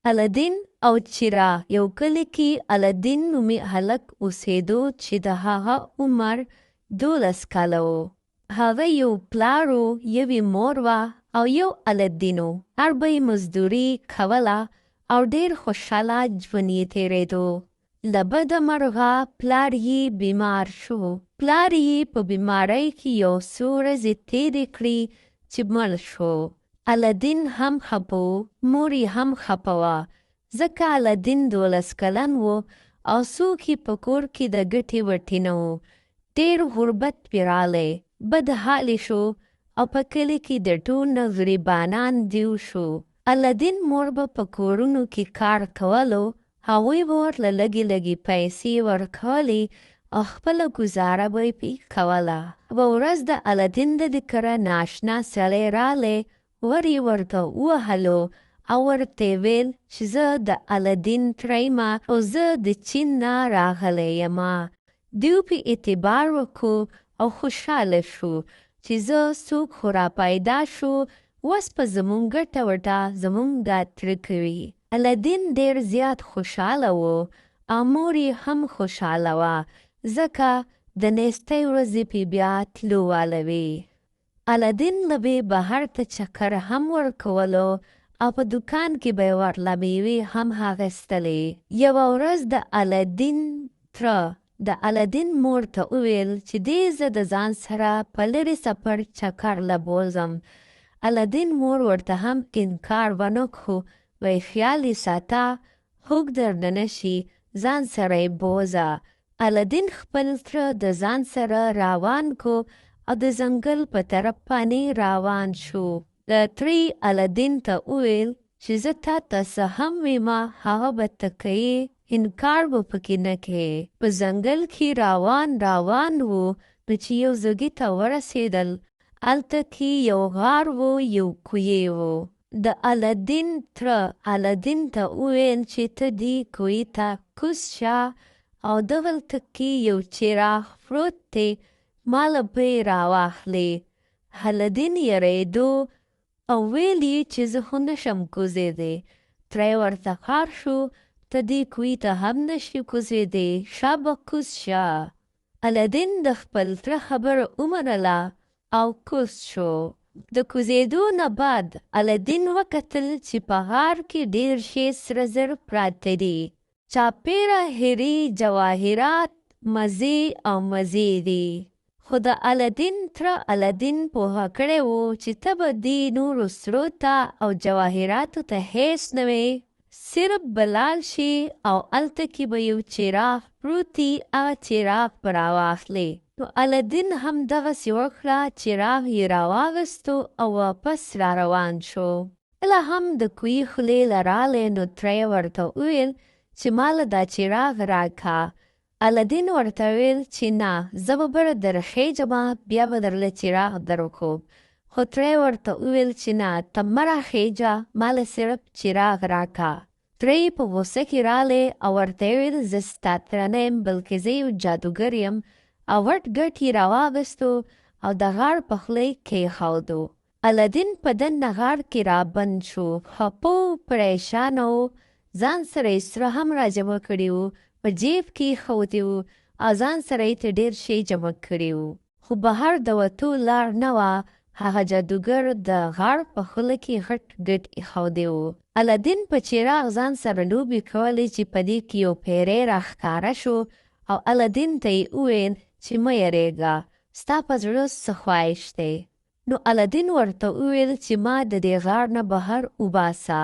الادین او چراغ. یو کلي کې الادین نومي هلک اوسېدو چې د هغه عمر 12 کاله و. هغه یو پلار و، یوې مور وه او یو الادین و. هر به یې مزدوري کوله او ډېر خوشحاله ژوند یې تېرېدو. له بده مرغه پلار یې بیمار شو. پلار یې په بیمارۍ کې یو څو ورځې تېرې کړې چې مړ شو. الادین هم خپه و، مور یې هم خپه وه، ځکه الادین 12 کلن و او څوک یې په کور کې د ګټې وټې نه و. ډېر غربت پرې راغلی، بد حالي شو او په کلي کې د ټول نه غریبانان دیو شو. الادین مور به په کورونو کې کار کولو، هغوی به ورله لږې لږې پیسې ورکولې او خپله ګوزاره به یې پرې کوله. یوه ورځ د الادین د کره نااشنا سړی راغلی، ور یې ورته ووهلو او ورته یې ویل چې زه د الادین تره یمه او زه د چین نه راغلی یمه. دیو پې اعتبار وکړو او خوشحاله شو چې زه څوک خو را پیدا شو، وس په زمونږ ګټه وټه زمونږ دا تره کوي. الادین ډېر زیات خوشحاله و او مور یې هم خوشحاله وه، ځکه د نیستۍ ورځې پې بیا تلو واله وې. الادین له به بهر ته چکر هم ورکولو او په دوکان کې به یې ورله میوې هم اخیستلې. یوه ورځ د الادین تره د الادین مور ته وویل چې دې زه د ځان سره په لرې سفر چکر له بوځم. الادین مور ورته هم انکار ونه کړو، وایي خیال یې ساته، خوږ درنه نه شي، ځان سره یې بوځه. الادین خپل تره د ځان سره روان کو او د ځنګل په طرف باندې روان شو. د ترې الادین ته وویل چې زه تا ته څه هم ویمه هغه به ته کوې، انکار به پکې نه کوې. په ځنګل کې روان روان وو، نو چې یو ځګي ته ورسېدل، هلته کې یو غار و، یو کوی و. د الادین تره الادین ته وویل چې ته دې کوی ته کوز شه او دغلته کې یو چراغ پروت دی، ماله به یې راواخلې. الادین یریدو او ویل یې چې زه خو نه شم کوزېدی. تره یې ورته خار شو، ته دې کوی ته هم نه شې کوزېدی، شابه کوز شه. الادین د خپل تره خبره ومنله او کوز شو. د کوزېدو نه بعد الادین وکتل چې په غار کې ډېر شی سره زر پراته دي، چاپېره هیرې جواهرات مزې او مزې دي. خو د الادین تره الادین پوهه کړی و چې ته به دې نورو سرو ته او جواهراتو ته هېڅ نه وې، صرف به لاړ شې او هلته کې به یو چراغ پروت وي، هغه چراغ به راواخلې. نو الادین هم دغسې وکړه، چراغ یې راواخیستو او واپس را روان شو. کله هم د کوی خولې له راغلی، نو تره یې ورته وویل چې ماله دا چراغ راکړه. الادین ورته وویل چې نه، زه به بره درخېږمه، بیا به درله چراغ درکوم. خو تره یې ورته وویل چې نه، ته مه راخېږه، ماله صرف چراغ راکړه. تره یې په غوسه کې راغلی او ورته یې وویل زه ستا تره نه یم، بلکې زه یو جادوګر یم. او غټ ګټ یې راواغستو او د غار په خوله یې کېښودو. الادین په دننه غار کې رابند شو، خپه و، پریشانه و، ځان سره یې سره هم راجمع کړي وو، په جیب کې یې ښودي وو او ځان سره یې ترې ډېر شی جمع کړي وو. خو بهر د وتو لار نه وه، هغه جادوګر د غار په خوله کې غټ ګټ ایښودی و. الادین په چراغ ځان سره لوبې کولې چې په دې کې یو پیری راښکاره شو او الادین ته یې وویل چې مه یریږه، ستا په زړه څه خواهش دی؟ نو الادین ورته وویل چې ما د دې غار نه بهر وباسه.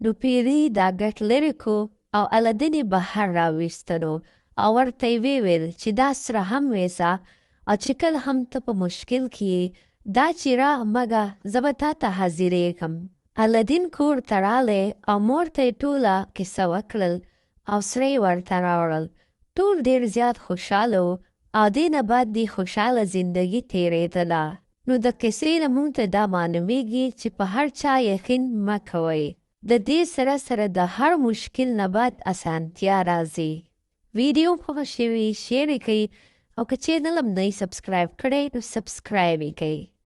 نو پیری دا ګټ لرې کو او الادین یې بهر راویستلو او ورته یې وویل چې دا سره هم ویسه او چې کله هم ته په مشکل کې یې دا چراغ مږه، زه به تا ته حاضرېږم. الادین کور ته راغلی او مور ته یې ټوله کیسه وکړل او سره یې ورته راوړل. ټول ډېر زیات خوشحاله وو او دې نه بعد دې خوشحاله زندګي تېرېدله. نو د کیسې نه مونږ ته دا معلومېږي چې په هر چا یقین مه کوئ. د دې سره سره د هر مشکل نه بعد اسانتیا راځي. ویډیو خوښه شوې شیر یې کړئ او که چینل هم نه یې سبسکرایب کړی نو سبسکرایب یې کړئ.